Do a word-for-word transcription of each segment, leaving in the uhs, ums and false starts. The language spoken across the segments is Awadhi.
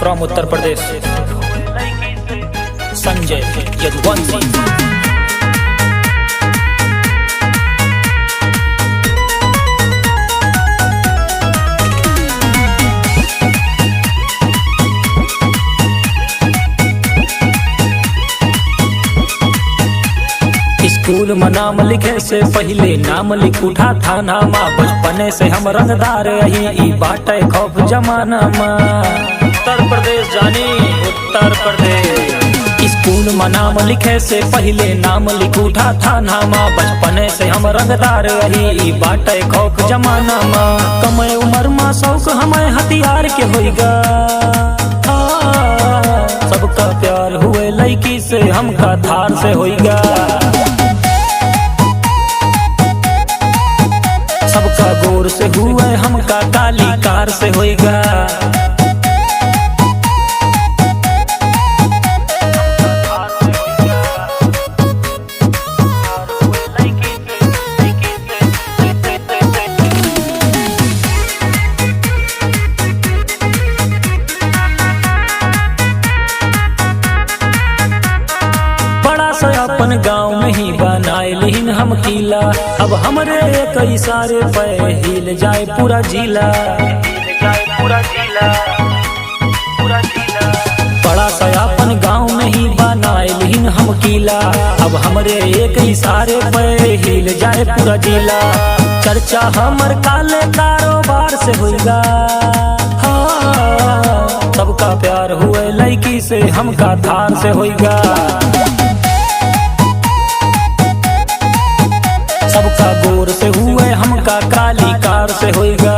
From उत्तर प्रदेश, संजय यदुवंशी। स्कूल में नाम लिखे से पहिले नाम लिख उठा थाना मा। बचपने से हम रंगदार रही, ई बाटे खौफ जमाना मा। उत्तर प्रदेश जानी, उत्तर प्रदेश। स्कूल में नाम लिखे से पहिले नाम लिख उठा थाना मा। बचपने से हम रंगदार रही, ई बाटे खौफ जमाना मा। कमे उम्र मा शौक हमें हथियार के होइगा। हाँ, सबका प्यार हुए लड़की से, हमका थार से होइगा। सबका गोर से हुए, हमका काली कार से होइगा। बड़ा सा अपन गाँव में ही बनाए लिहिन हम किला। अब हमरे एक इशारे पे हिल जाए पूरा जिला। बड़ा सा अपन गाँव में ही बनाए लिहिन हम किला। अब हमरे एक इशारे पे हिल जाए पूरा जिला। चर्चा हमर काले कारोबार से होइगा। हाँ, सबका प्यार हुए लड़की से, हमका थार से होइगा। सबका गोर से हुए, हमका काली कार से होइगा।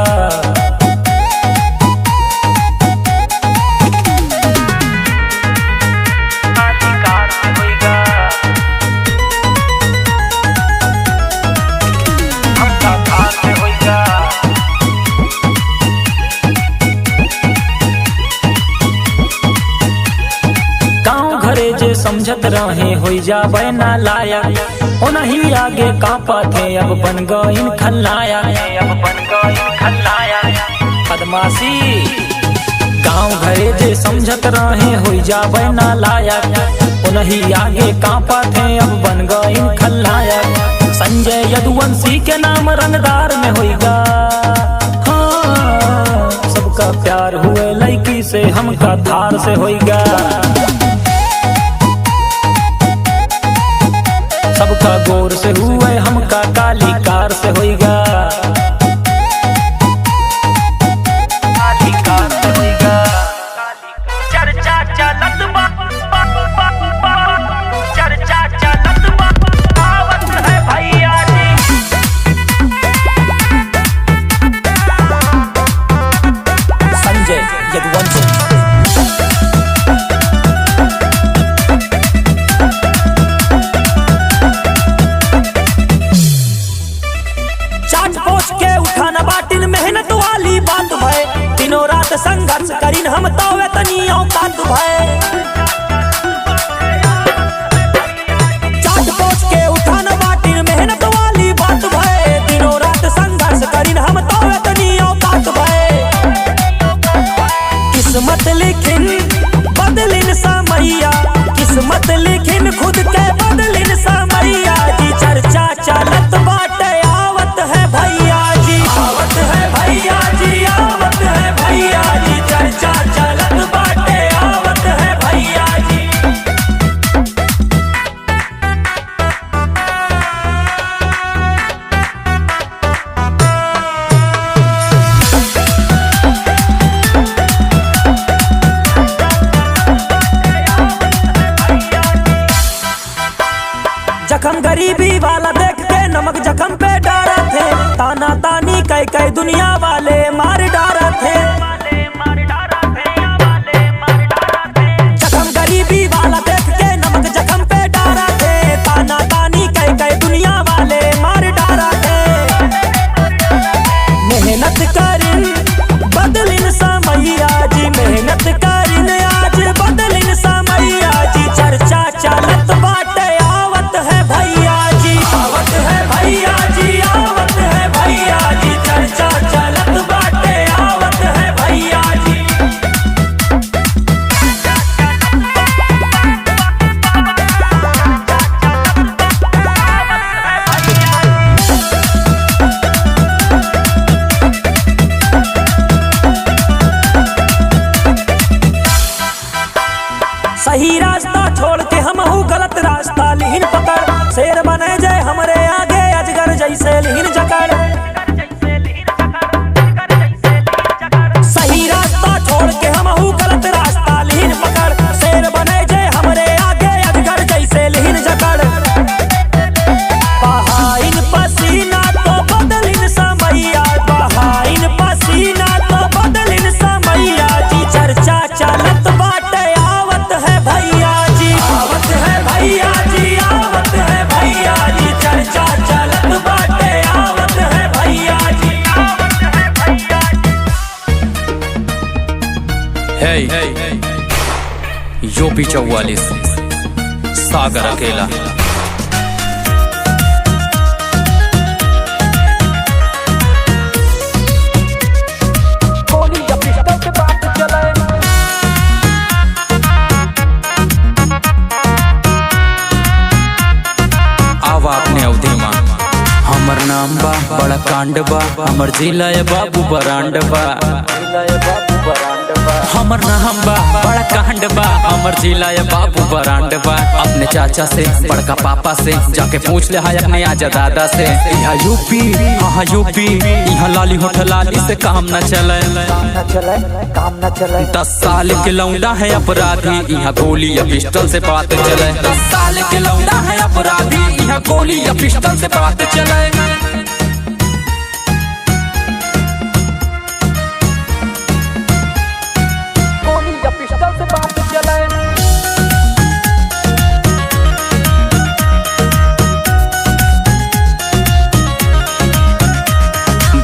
गाँव घरे जे समझत रहे, होई जाबे नालायक। ओनही आगे कांपत है, अब बन गइन खलनायक। बदमाशी। गाँव घरे जे समझत रहे, होई जाबे नालायक। ओनही आगे कांपत है, अब बन गइन खलनायक। संजय यदुवंशी के नाम रंगदार में होइगा। हाँ, सबका प्यार हुए लड़की से, हमका थार से होइगा। सबका गोर से हुए, हमका काली कार से होइगा। काली कार से होइगा। चर्चा चलत बा, बा, बा, बा, चर्चा चलत बा, आवत है भैया जी। संजय यदुवंशी। चाट पोछ के उठाना बाटिन मेहनत वाली बात भय। दिनों रात संघर्ष करिन हम तवे तनी औकात भय। चाट पोछ के उठाना बाटिन मेहनत वाली बात भय। दिनों रात संघर्ष करिन हम तवे तनी औकात भय। किस्मत लिखिन बदलिन समैया, किस्मत लिखिन खुद के बदलिन समैया जी। चर्चा चलत बाटे आवत है भैया जी, आवत है भैया जी, आवत है भैया जी। चर्चा चलत बाटे आवत है भैया जी। जखम गरीबी वाला देख के नमक जखम पे डारत है, ताना तानी कई कई दुनिया वाले मार डारत है। जखम गरीबी वाला देख के नमक जखम पे डारत है, ताना तानी कई कई दुनिया वाले मार डारत है। मेहनत करिन बदलिन समैया जी, मेहनत करिन आज बदलिन समैया जी। चर्चा चलत बाटे आवत है भैया जी, आवत है भैया जी, आवत है भैया जी। चर्चा चलत बाटे आवत है भैया जी। यूपी चौवालीस, सागर अकेला। गोली या पिस्टल से बात चले। आवा अपने अवधी मा। हमर नाम बा, बड़ा कांड बा, हमर जिला ए बाबू बरांड बा। हमर नाम बा, बड़ा कांड बा, हमर जिला ए बाबू बरांड बा। अपने चाचा से, बड़का पापा से, जाके पूछ ले हाय अपने आजा दादा से। इहाँ यूपी, हाँ, हाँ, यूपी, इहाँ लाली होठ लाली से काम न चले। काम न चले, काम न चले। दस साल के लौंडा है अपराधी, इहाँ गोली या पिस्टल से बात चले। दस साल के लौंडा है अपराधी, इहाँ गोली या पिस्टल से बात चले। गोली या पिस्टल से बात चले।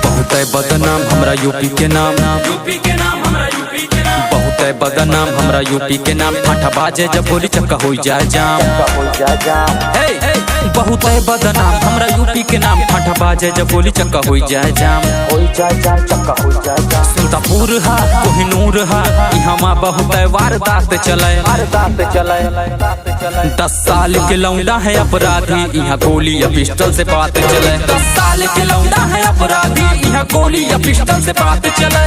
बहुत है बदनाम हमरा यूपी के नाम। यूपी के नाम हमरा यूपी के नाम। बहुत है बदनाम हमरा यूपी के नाम। फाटा बाजे जब गोली चक्का होई जाए जाम। चक्का होई जाए जाम। हे, हे, बहुत है बदनाम हमरा यूपी के नाम। फाटा बाजे जब गोली चक्का होई जाए जाम। होई जाए जाम, चक्का होई जाए जाम। सुल्तानपुर हा, कोहिनूर हा, इहाँ मा बहुत है वारदात चले। वारदात चले। दस साल के लौंडा है अपराधी, इहाँ गोली या पिस्टल से बात चले। दस साल के लौंडा है अपराधी, इहाँ गोली या पिस्टल से बात चले।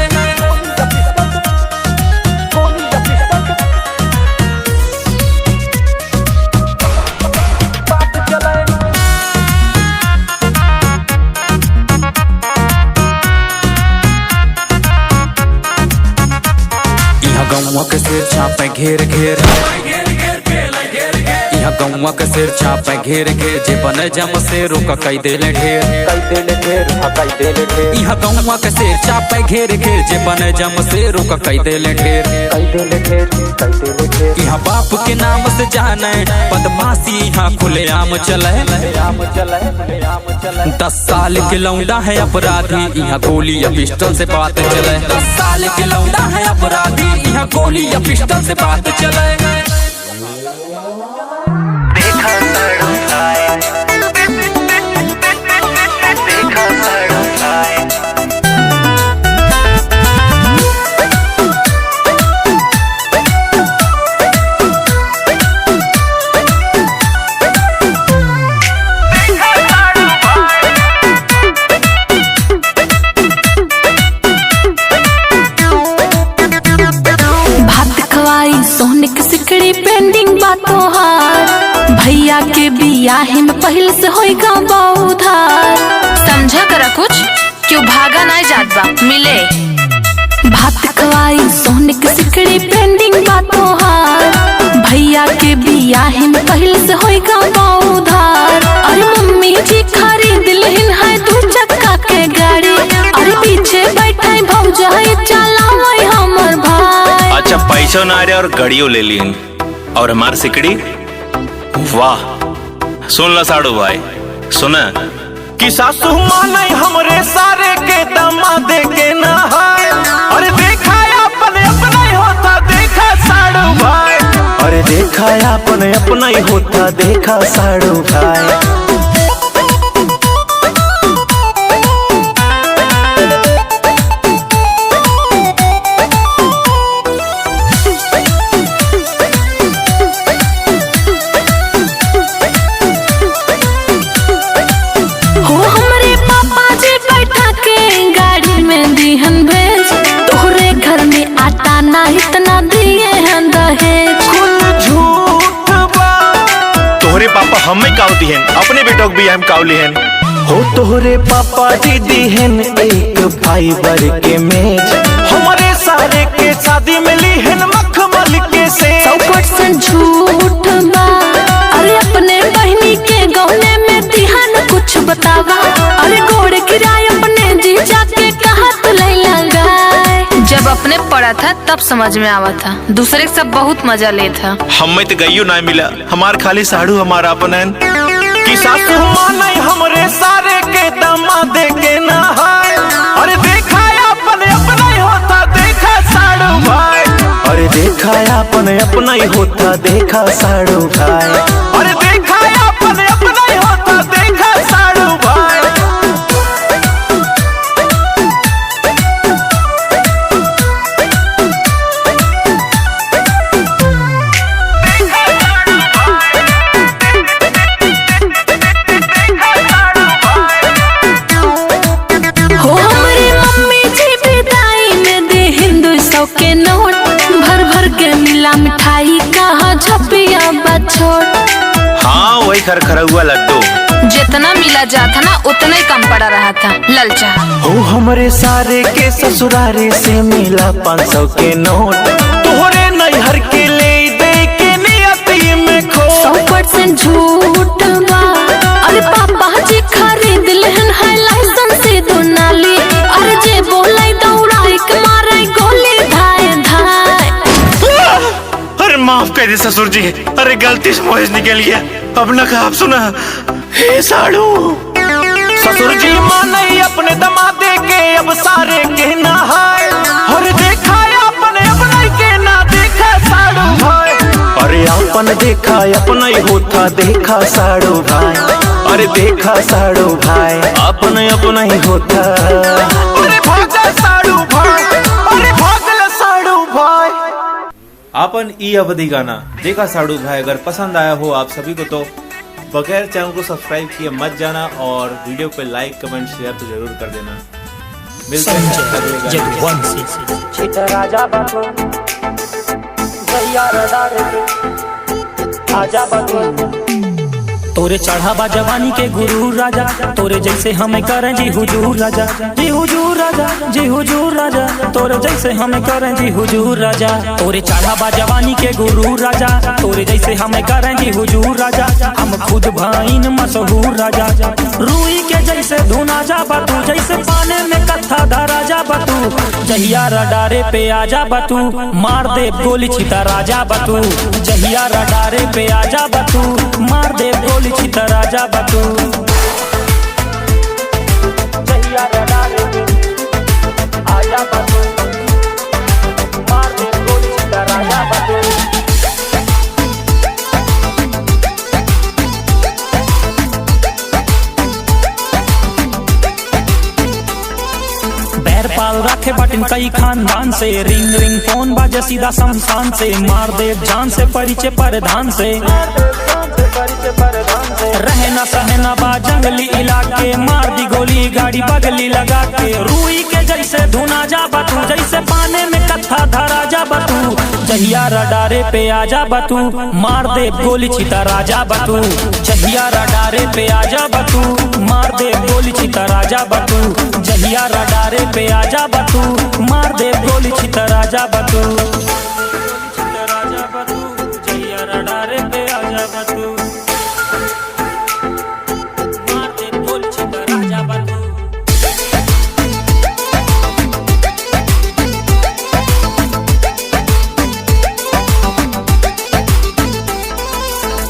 इहाँ गौवा के शेर छापे घेर घेर। इहाँ गौवा के शेर छापे घेर घेर, जे बने जम शेर ओका कई देले ढेर। कई देले ढेर, हाँ, कई देले ढेर। इहाँ गौवा के शेर छापे घेर घेर, जे बने जम शेर ओका कई देले ढेर। कई देले ढेर, कई देले ढेर। इहाँ बाप के नाम से जाने बदमाशी, इहाँ खुलेआम चले। आम चले, आम चले। दस साल के लौंडा है अपराधी, इहाँ गोली या पिस्टल से बात चले। दस साल के लौंडा है अपराधी, इहाँ गोली या पिस्टल से बात चले। देखा साड़ू भाई, देखा साड़ू भाई। भात खवाई सोने के सिकड़ी pending बा तोहार। भैया के बियाह में पहिल से होई गवा उधार। समझा करा कुछ, क्यों भागा नाई जात बा मिले। भात खवाई सोने के सिकड़ी pending बा तोहार। भैया के बियाह में पहिल से होई गवा उधार। अरे मम्मी जी खरीद लेहिन है दू चक्का के गाड़ी। अरे पीछे बैठे भौजाई चलावे हमर भाई। अच्छा, पैसो ना रहे और गाड़ियों ले लीन। और हमार सिकड़ी? वाह, सुन ला साड़ू भाई, सुन। कि सासू माने हमरे सारे के दामाद के ना है। अरे देखा अपन अपना ही होता, देखा साड़ू भाई। अरे देखा अपन अपना ही होता, देखा साड़ू भाई। हो हमरे पापा जी बैठा के गाड़ी में दिहन भेज, तोहरे घर में आटा ना इतना दिए हैं दहेज। कुल झूठ बा। तोहरे पापा हमें काव दिहन, अपने बेटों के बियाह में काव लिहन। हो तोहरे पापा जी दिहन एक fiber के मेज, हमरे सारे के शादी में लिहन मखमल के सेज। सौ percent झूठ बा। अरे अपने बहिनी के गौने में दिहन कुछ बतावा। अरे गोड़ गिराए अपने जीजा के कहत लैला गाय। जब अपने पड़ा था तब समझ में आवा था, दूसरे के सब बहुत मजा लेत था। हमें तो गइयो ना मिला। हमार खाली साढ़ू हमार आपन हन। कि सासू माने हमरे सारे के दामाद के ना है। अरे देखा अपन अपना ही होता, देखा साढ़ू भाई। अरे देखा आपन अपना ही होता, देखा साड़ू भाई। अरे देखा आपन अपना ही होता, देखा साड़ू भाई। हो हमरे मम्मी जी विदाई में दे हिंदू सौ के नोट, भर भर के मिला मिठाई, कहा झपिया बा छोट। हाँ, वही खरखरौआ लड्डू। जितना मिला जात है ना, उतना ही कम पड़ा रहा था। ललचा। हो हमरे सारे के ससुरारे से मिला पाँच सौ के नोट, तोहरे नैहर के ले दे के नियति में खो। सौ परसेंट झूठ बा। अरे पापा जी खरीद लेहन है लाइसेंस दुनाली। अरे जे बोले दौड़ाई के मारे गोली धाए धाए। अरे माफ कर दे ससुर जी, अरे गलती से मोहिश निकल गया। अब ना कहा आप सुना, हे साड़ू। ससुर जी माने अपने दमादे के, अब सारे के ना है। अरे देखा अपन अपने के ना देखा साड़ू भाई। अरे अपन देखा अपना ही होता, देखा साड़ू भाई। अरे देखा साड़ू भाई, अपन अपना ही होता। अरे भागा साड़ू भाई, अरे भागल साड़ू भाई। आपन ई अवधी गाना देखा साड़ू भाई अगर पसंद आया हो आप सभी को, तो बगैर चैनल को सब्सक्राइब किए मत जाना और वीडियो पे लाइक, कमेंट, शेयर तो जरूर कर देना। मिलते हैं संजय अगले गाने के साथ। यदुवंशी। छित राजा बाबू, भैया रडार के, आजा बाबू। तोरे चढ़ा बा जवानी के गुरूर राजा, तोरे जैसे हमें करें जी हुजूर राजा, जी हुजूर राजा, जी हुजूर राजा, तोरे जैसे हमें करें जी हुजूर राजा। तोरे चढ़ा बा जवानी के गुरूर राजा, तोरे जैसे हमें करें जी हुजूर राजा। हम खुद भईन मशहूर राजा, रुई के जैसे धुना जा बा तू, जैसे पानी में कत्था धरा जा बा तू। जहिया रडारे पे आ जा बा तू, मार दे गोली छिता राजा बा तू। जहिया रडारे पे आ जा बा तू, मार दे गोली छिता राजा बा तू। जहिया रडारे पे आ जा बा तू, मार दे गोली छिता राजा बा तू। बैर पाल रखे बाटिन कई खानदान से, रिंग रिंग फोन बाजे सीधा शमशान से, मार देब जान से परिचय परधान से। रहना सहना बा जंगली इलाके, मार दी गोली गाड़ी बगली लगा के। रुई के जैसे धुना जा बा तू, जैसे पाने में कत्था धरा जा बा तू। जहिया रडारे पे आ जा बा तू, मार दे गोली छिता राजा बा तू। जहिया रडारे पे आ जा बा तू, मार दे गोली छिता राजा बा तू। जहिया रडारे पे आ जा बा तू, मार दे गोली छिता राजा बा तू। जहिया रडारे पे आ जा बा तू।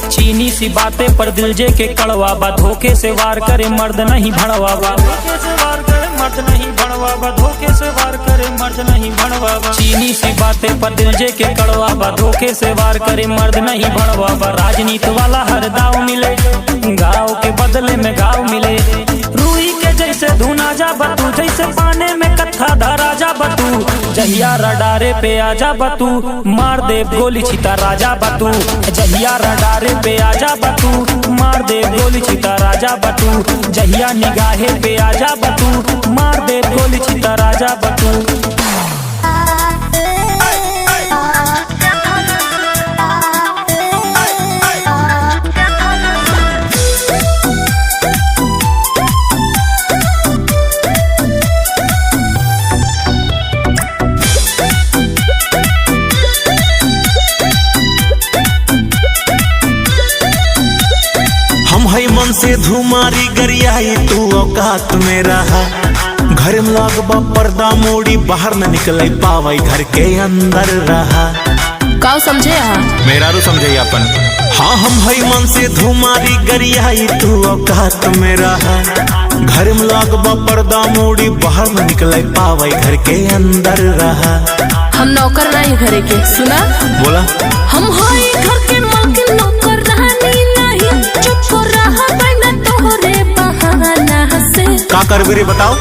चीनी सी बातें पर दिल जे के कड़वा बा, धोखे से वार करे मर्द नहीं भड़वा बा। धोखे से वार करे मर्द नहीं भड़वा बा, धोखे से वार करे मर्द नहीं भड़वा बा। चीनी सी बातें पर दिल जे के कड़वा बा, धोखे से वार करे मर्द नहीं भड़वा बा। राजनीत वाला हर दाव मिले, गाँव के बदले में गाँव मिले। रुई के जैसे धुना जा बा तू, जैसे पाने में कत्था धरा जा बा तू। जहिया रडारे पे आ जा बा तू, मार देब गोली छिता राजा बा तू। जहिया रडारे पे आ जा बा तू, मार देब गोली छिता राजा बा तू। जहिया निगाहे पे आ जा बा तू, मार देब गोली छिता राजा बा तू। हम है मन से धुमारी गरियाई, तू औकात में रहा। घर में लागबा पर्दा मोड़ी, बाहर न निकले पावे, घर के अंदर रहा। आओ समझे यहाँ। मेहरारू समझे अपन। हाँ, हम हई मन से धुमारी गरियाई, तू औकात में रहा। घर में लागबा पर्दा मूड़ी, बाहर न निकले पावे, घर के अंदर रहा। हम नौकर नहीं घरे के, सुना? बोला। हम हई घर के मालकिन, नौकर रानी नहीं। चुप रहा बहना तोहरे बहाना से। का करबे रे बताओ?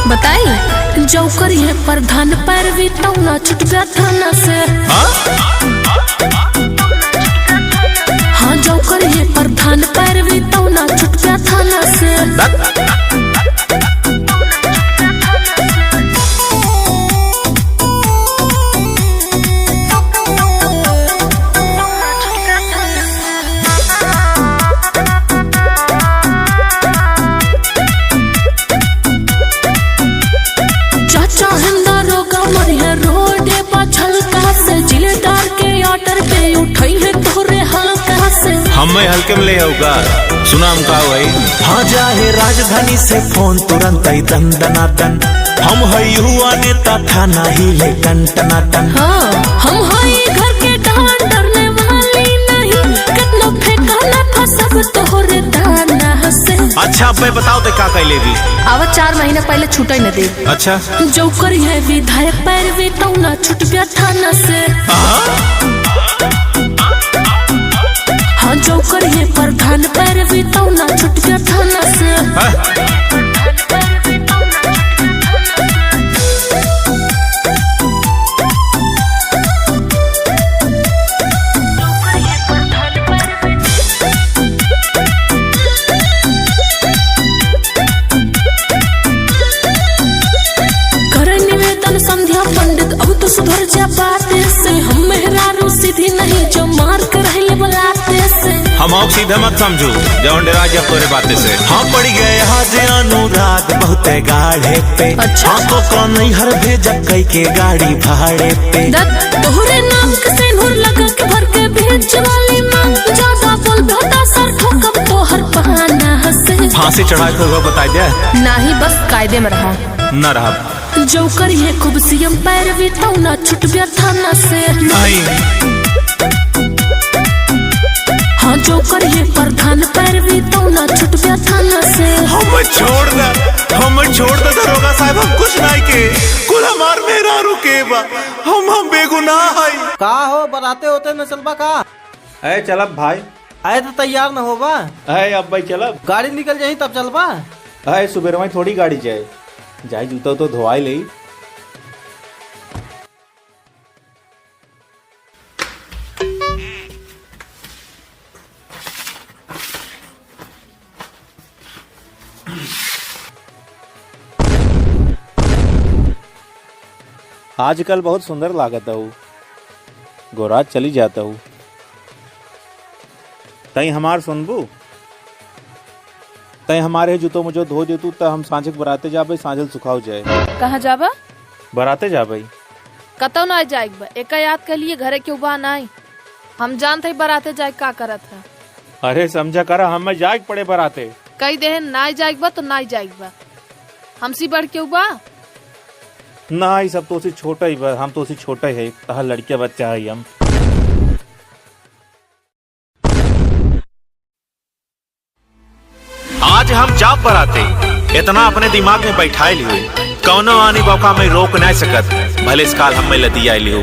बताई? जौकर ये प्रधान पैरवी तौना छुटबे थाना से। हाँ? हाँ, जौकर ये प्रधान पैरवी तौना छुटबे थाना से। बक। चाचा हम दरोगा मरिहे रोडे पर छलका से, जिले डार के order पे उठई है तोरे हल्का से। हमें हल्के में ले आऊगा, सुना हम का भाई। हाँ, जाहे राजधानी से फोन तुरंत आई दन दनादन। हम हई युवा नेता, थाना हिले टन टनाटन। हाँ, हम हई घर के डान, डरने वाली नहीं। कितनो फेंका ना फंसब तोहरे दाना से। अच्छा, अब मैं बताओ ते का कैले भी। आवा चार महीना पहले छूटे न दे। अच्छा। जौकर ये विधायक पैरवी तौना छुटबे थाना से। हाँ? हाँ, जौकर ये प्रधान पैरवी तौना छुटबे थाना से। हाँ? करे निवेदन संध्या पंडित, अब तो सुधर जा बात से। हम मेहरारू सीधी नहीं, जो मार के रहले बलाते से। हम आप सीधा मत समझू, जौन डेरा जब तोरे बाते से। हाँ, पड़ गए आज अनुराग बहुत गाढ़े पे। अच्छा। हाँ, तो कौन नहीं हर भेजब कई के गाड़ी भाड़े पे। दत, तोहरे नाम के सेनुर लगा के भर के भेज वाली माँ। ज्यादा बोल बेटा सर ठोकब तोहर पाना से। फांसी चढ़ा के हुआ बताई दे। नाही, बस कायदे में रहा। ना रहा। जौकर ये खूब सीएम पैरवी तौना छुटबे थाना से। नहीं। हाँ, जौकर ये प्रधान पैरवी तौना छुटबे थाना से। हम छोड़ दे, हम छोड़ दे दरोगा साहब, हम कुछ नहीं के। कुल हमार मेहरारू के बा, हम, हम बेगुनाह हई। का हो, बराते होते न चलबा का? ए, चलब भाई। अरे तो तैयार न होबा? अरे अब भाई चलब। गाड़ी निकल जाई तब चलबा? अरे सुबेरवा थोड़ी गाड़ी जाए, जाए जूता तो धोआई लेई। आजकल बहुत सुंदर लागत हऊ, गोरात चली जात हऊ। तई हमार सुनबू? तई हमारे जूतो मुजो धो देतू, त हम सांझे के बराते जाबे, सांझल सुखाव जाए। कहाँ जाबा? बराते जाबे। कतौ ना जाइक बा, एका याद कर लिए घरे के उबा नाई। हम जानत हई बराते जाए का करत है। अरे समझा करा, हमें जाए के पड़े बराते। कही देहे नाई जाए के बा तो नाई जाए के बा। हमसे बढ़ के उबा? ना, ई सब तो उसी छोटा ही बा, हम तो उसी छोटा ही है, तहार लड़किया बच्चा है हम। आज हम जाब बराते, इतना अपने दिमाग में बैठाए लियो, कौनो आनी बौका में रोक नहीं सकत, भले इस काल हम में लतियाए लियो।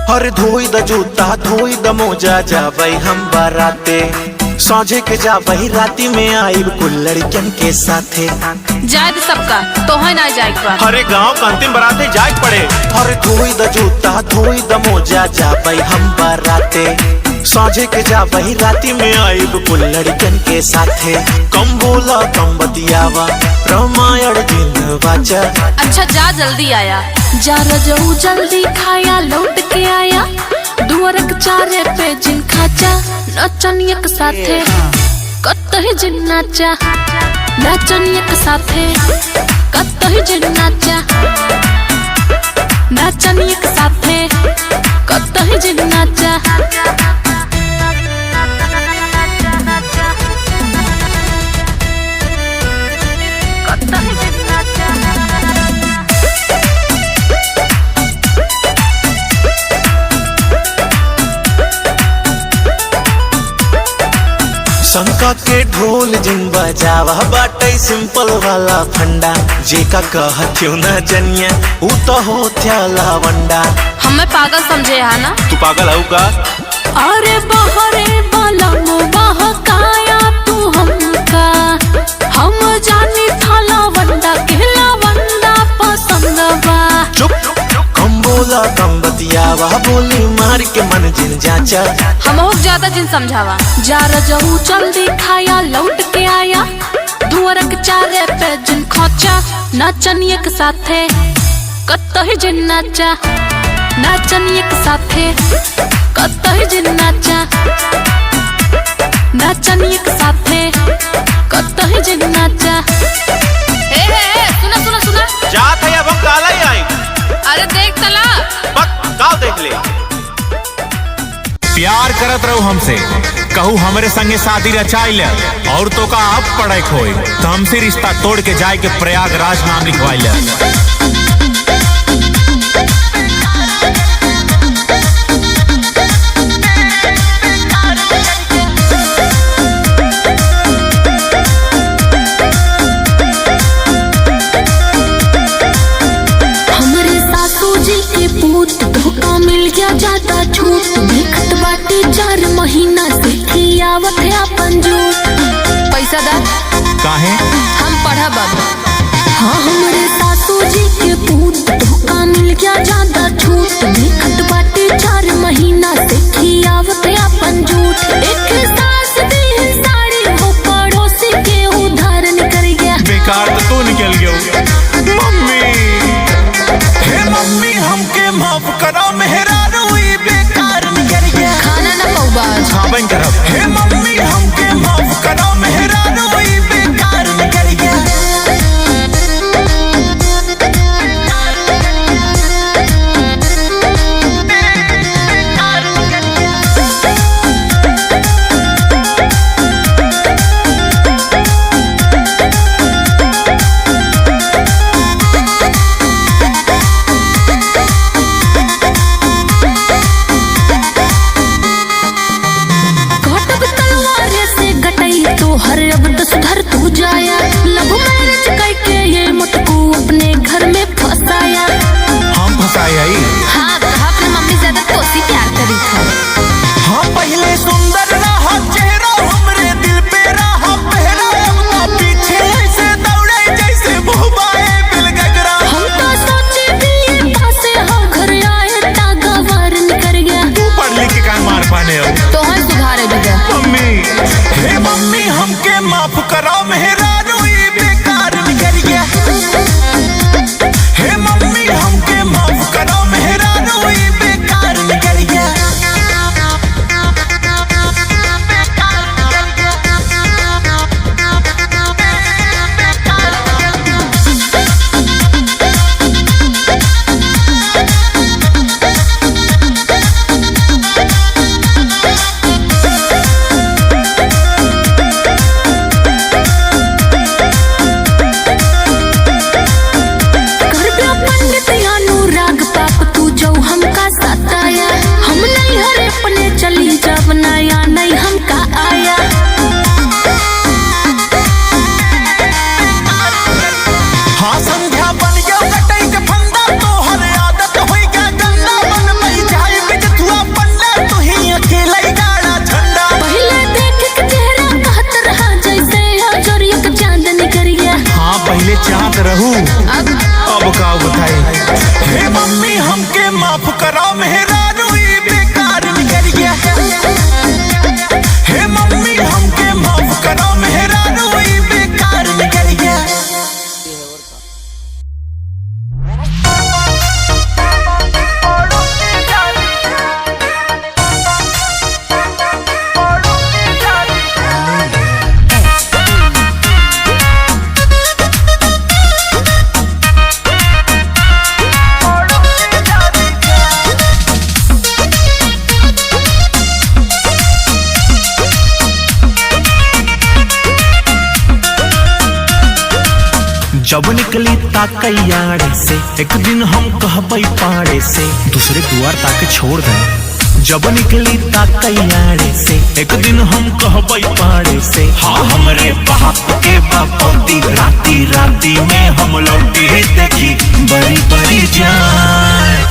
अरे धोई द जूता, धोई द मोजा, जाबै हम बराते। साँझे के जाबै, राती में आइब कुल लड़िकन के साथे। जाए दे सबका, तोहे ना जाए के बा। अरे गाँव के अंतिम बराते जाए के पड़े। अरे धोई द जूता, धोई द मोजा, जाबै हम बराते। साँझे के जाबै, राती में आइब कुल लड़िकन के साथे। कम बोला, कम बतियावा, रामायण जिन वाचा। अच्छा जा, जल्दी आया। जा रजऊ, जल्दी खाया, लौट के आया। दुआरक चारे पे जिन खाचा, नाचन एक साथे। कतही जिन नाचा, नाचन एक साथे। कतही जिन नाचा, नाचन एक साथे। के ढोल जिन बजावा, बाटे simple वाला फंडा। जेका कहथियो ना जनिया, ऊ तो होथ्या लवंडा। हमें पागल समझे हा ना? तू पागल हऊ का? अरे बहरे बलम बहकाया तू हमका, हम जानी था लवंडा के लवंडा पसंद बा। चुप, कम बोला, कम बतियावा, बोली मार के मन जिन जाचा। हमहू के ज्यादा जिन समझावा। जा रजऊ जल्दी खाया, लौट के आया, दुआर के चारे पे जिन खोचा, नाचन एक साथे, कतही जिन नाचा, नाचन एक साथे, कतही जिन नाचा, नाचन एक साथे, कतही जिन नाचा। ए, ए, ए, सुना, सुना, सुना। जात है अब हम काला ही आई। अरे देख तला। बक, काव देख ले। प्यार करत रहू हमसे, कहू हमरे संगे शादी रचाई ले, और तो का अब पड़े खोई, तो हमसे रिश्ता तोड़ के जाए के प्रयागराज नाम लिखवाई ले। हमरे सासू जी के पूत धोखा मिल गया ज्यादा छूट। देखत बाटी चार महीना से खियावत है अपन जूठ। पैसा दा। काहे? हम पढ़ब अब। हाँ, हमरे सासू जी के पूत धोखा मिल गया ज्यादा छूट। देखत बाटी चार महीना से खियावत है अपन जूठ। एक सास दी साड़ी हो पड़ोसी के उधार निकल गया। बेकार तो तू निकल गयो। मम्मी, हे मम्मी, हमके माफ करो, मेहरारू ई बेकार निकल गया। खाना ना पौबा आज। खाबन करब। हे मम्मी, हमके माफ करो, मेहरारू ई बेकार निकल गया। काटब तलवार से गटई तोहर, अब तो सुधर तू जाया। Love marriage कइके ये मटकू अपने घर में फंसाया। हम फंसाए आई? हाँ, कहा अपने मम्मी ज्यादा तोसी प्यार करी था। हाँ, पहले सुंदर रहा चेहरा, हमरे दिल पे रहा पहरा, अब तो पीछे ऐसे दौड़े जैसे भूबाए बिल गगरा। हम तो सोचे बीए पास हो, घर आए ता गवार निकर गया। तू पढ़ लिख के काहे मार पाने हो? तोहर सुधारे भी दे। मम्मी, हे मम्मी, हमके माफ करो, मेहरारू ई बेकार निकर गया। हे मम्मी, हमके माफ करो, मेहरारू ई बेकार निकर गया। करबे पंडित अनुराग पाप तू जौ हमका सताया, हम नैहर अपने चली जाब नया नहीं हमका आया। हाँ संध्या बन गयो कटई के फंदा, तोहर आदत होई गया गंदा, बन मई जाई बिजथुआ पंडा, तू ही अकेले गाड़ा झंडा। पहले देख के चेहरा कहत रहा जैसे हो जोरिया के चांद निकरिया। हाँ पहले चाहत रहू, अब? अब का बताई। हे मम्मी हमके माफ करो, मेहरारू ई बेकार निकरिया। हे मम्मी हमके माफ करो, मेहरारू ई बेकार निकरिया। जब निकली ताकैयाड़े से, एक दिन हम कहबै पाड़े से, दूसरे दुआर ताके छोड़ दे। जब निकली ता कल्याणे से, एक दिन हम कहबई पाड़े से, हाँ, हमरे बाप के बापौती, राती राती में हम लौटी देखी बड़ी बड़ी जाए।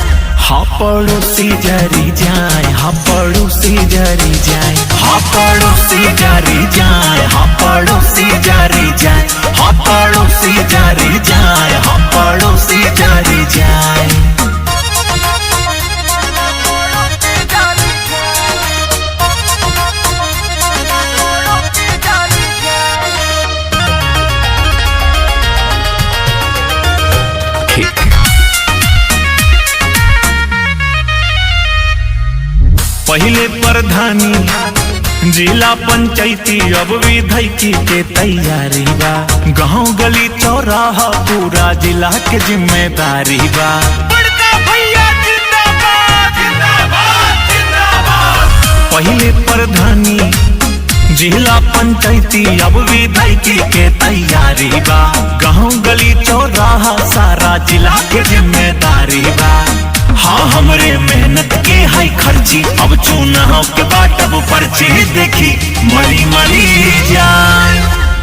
हाँ, पड़ोसी जरी जाए, हाँ, पड़ोसी जरी जाए, हाँ, पड़ोसी जरी जाए, हाँ, पड़ोसी जरी जाए, हाँ, पड़ोसी जरी जाए, हाँ, पड़ोसी जरी जाए। पहिले प्रधानी, जिला पंचायती, अब विधायकी के तैयारी बा। गाँव गली चौराहा पूरा जिला के जिम्मेदारी बा। बड़का भैया जिंदाबाद, जिंदाबाद, जिंदाबाद। पहिले प्रधानी, जिला पंचायती, अब विधायकी के तैयारी बा। गाँव गली चौराहा सारा जिला के जिम्मेदारी बा। हाँ, हमरे मेहनत के है खर्ची, अब चुनाव के बाटब पर्ची, देखी मरी मरी जाए।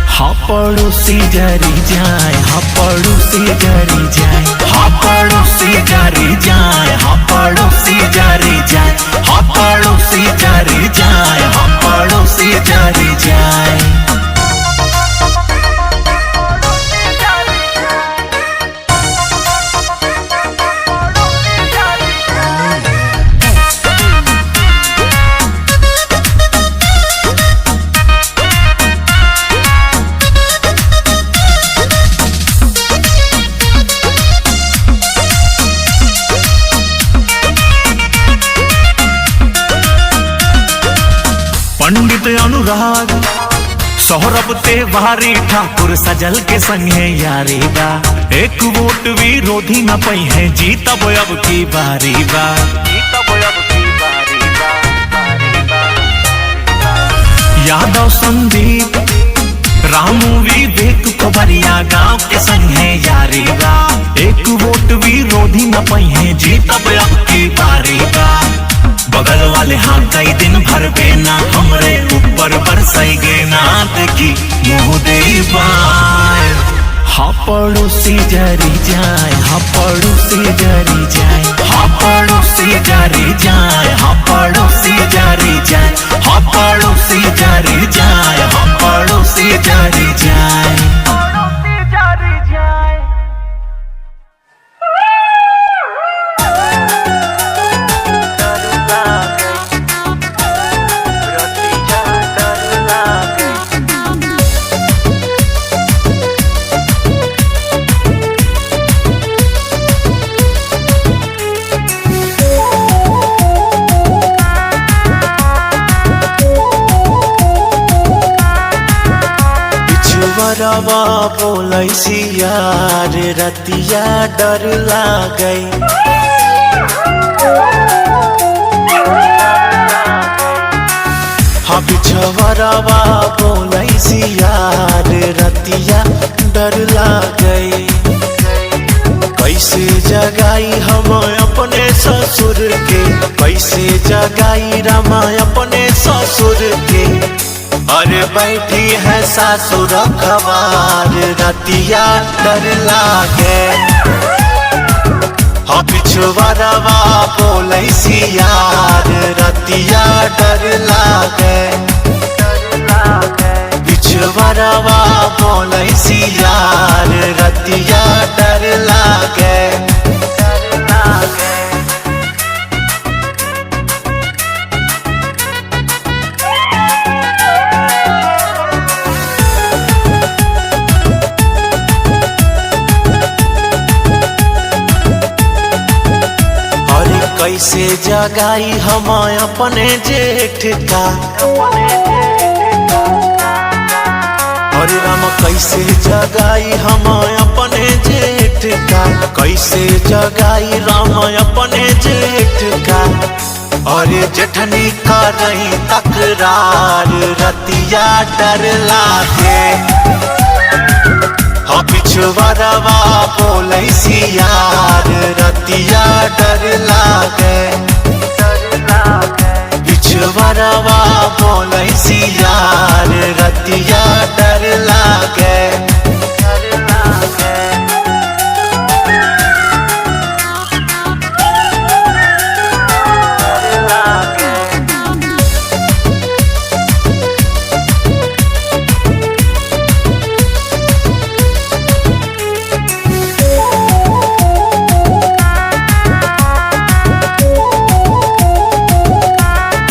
हाँ, पड़ोसी जरी जाए, हाँ, पड़ोसी जरी जाए, हाँ, पड़ोसी जरी जाए, हाँ, पड़ोसी जरी जाए, हाँ, पड़ोसी जरी जाए, हाँ, पड़ोसी जरी जाए। पंडित अनुराग, सौरभ तिवारी, ठाकुर सजल के संगे यारी बा। एक वोट विरोधी न पइहे, जीतब अब की बारी बा। यादव संदीप, रामू विवेक, खबरिया गाँव के संगे यारी बा। एक वोट विरोधी न पइहे, जीतब अब की बारी बा। बगल वाले हाँ कई दिन भर बेना, हमरे ऊपर बरसई गेना, देखी मुँह देई बाय। हाँ, पड़ोसी जरी जाए, हाँ, पड़ोसी जरी जाए, हाँ, पड़ोसी जरी जाए, हाँ, पड़ोसी जरी जाए, हाँ, पड़ोसी जरी जाए, हाँ, पड़ोसी जरी जाए। पिछुवरवा बोलै सियार, रतिया डर लागै। हाँ, पिछुवरवा बोलै सियार, रतिया डर लागै। कैसे जगाई हम अपने ससुर के, कैसे जगाई रामा अपने ससुर के। अरे बैठी है सासु रखवार, रतिया डर लागे। हाँ, पिछुवरवा बोलै सियार, रतिया डर लागे। पिछुवरवा बोलै सियार, रतिया डर लागे। अरे कैसे जगाई हम अपने जेठ का। अरे राम, कैसे जगाई हम अपने जेठ का, कैसे जगाई राम अपने जेठ का। अरे जेठनी करई तकरार, रतिया डर लागे। हाँ, पिछुवरवा बोलै सियार, रतिया डर लागे। यार रतिया डर लागे।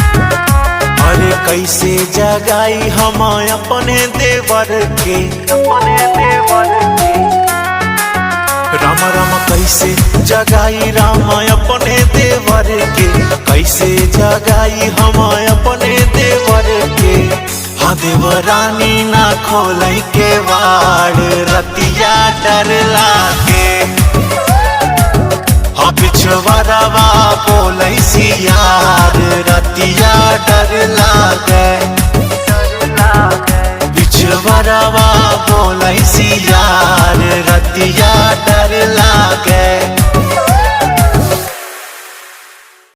अरे कैसे जगाई हम अपने देवर के, अपने देवर के। राम राम कैसे जगाई राम अपने देवर के, कैसे जगाई हम अपने देवर के। हाँ देवरानी ना खोलई केवाड़ रतिया डर लागे। हाँ पिछवरवा बोलई सियार रतिया डर लागे। पिछवरवा बोलई सियार रतिया